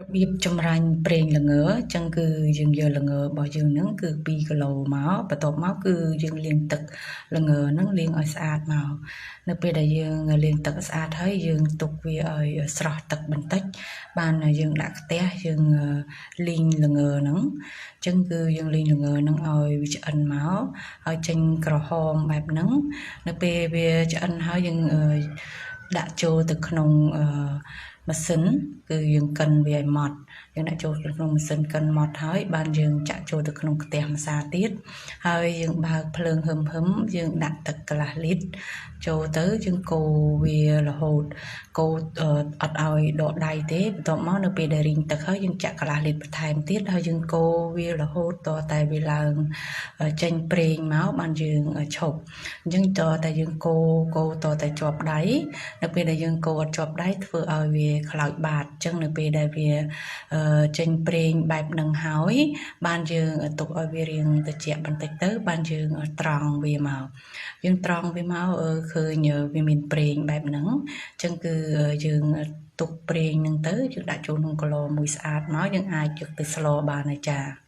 របៀបចម្រាញ់ប្រេងល្ង អញ្ចឹងគឺយើងយកល្ងរបស់យើងហ្នឹងគឺ2គីឡូមក បន្ទាប់មកគឺយើងលាងទឹកល្ងហ្នឹងលាងឲ្យស្អាតមក។ នៅពេលដែលយើងលាងទឹកស្អាតហើយ យើងទុកវាឲ្យស្រស់ទឹកបន្តិច បានយើងដាក់ខ្ទះ យើងលីងល្ងហ្នឹង។ អញ្ចឹងគឺយើងលីងល្ងហ្នឹងឲ្យវាឆ្អិនមក ឲ្យចេញក្រហមបែបហ្នឹង។ នៅពេលវាឆ្អិនហើយ យើងដាក់ចូលទៅក្នុងម៉ាស៊ីន គឺយើងកិនវាឲ្យម៉ត់ យើងដាក់ចូលក្នុងម៉ាស៊ីនកិនម៉ត់ហើយ បានយើងចាក់ចូលទៅក្នុងខ្ទះម្សាទៀត ហើយយើងបើកភ្លើងហឹមហឹម យើងដាក់ទឹកកន្លះលីត្រចូលទៅ យើងកូរវារហូត កូរអត់ឲ្យដកដៃទេ។ បន្ទាប់មកនៅពេលដែលរីងទឹកហើយ យើងចាក់កន្លះលីត្របន្ថែមទៀត ហើយយើងកូរវារហូតតតែវាឡើងចេញប្រេងមក បានយើងឈប់។ អញ្ចឹងតតែយើងកូរកូរតតែជាប់ដៃ នៅពេលដែលយើងកូរអត់ជាប់ដៃ ធ្វើឲ្យវាខ្លោចបាត។ អញ្ចឹងនៅពេលដែលវាចេញប្រេងបែបនឹងហើយ បានយើងទុកឲ្យវារៀងត្រជាក់បន្តិចទៅ បានយើងត្រង់វាមក។ យើងត្រង់វាមកឃើញវាមានប្រេងបែបហ្នឹង អញ្ចឹងគឺយើងទុកប្រេងហ្នឹងទៅ យើងដាក់ចូលក្នុងកឡមួយស្អាតមក យើងអាចយកទៅស្លបានហើយចា។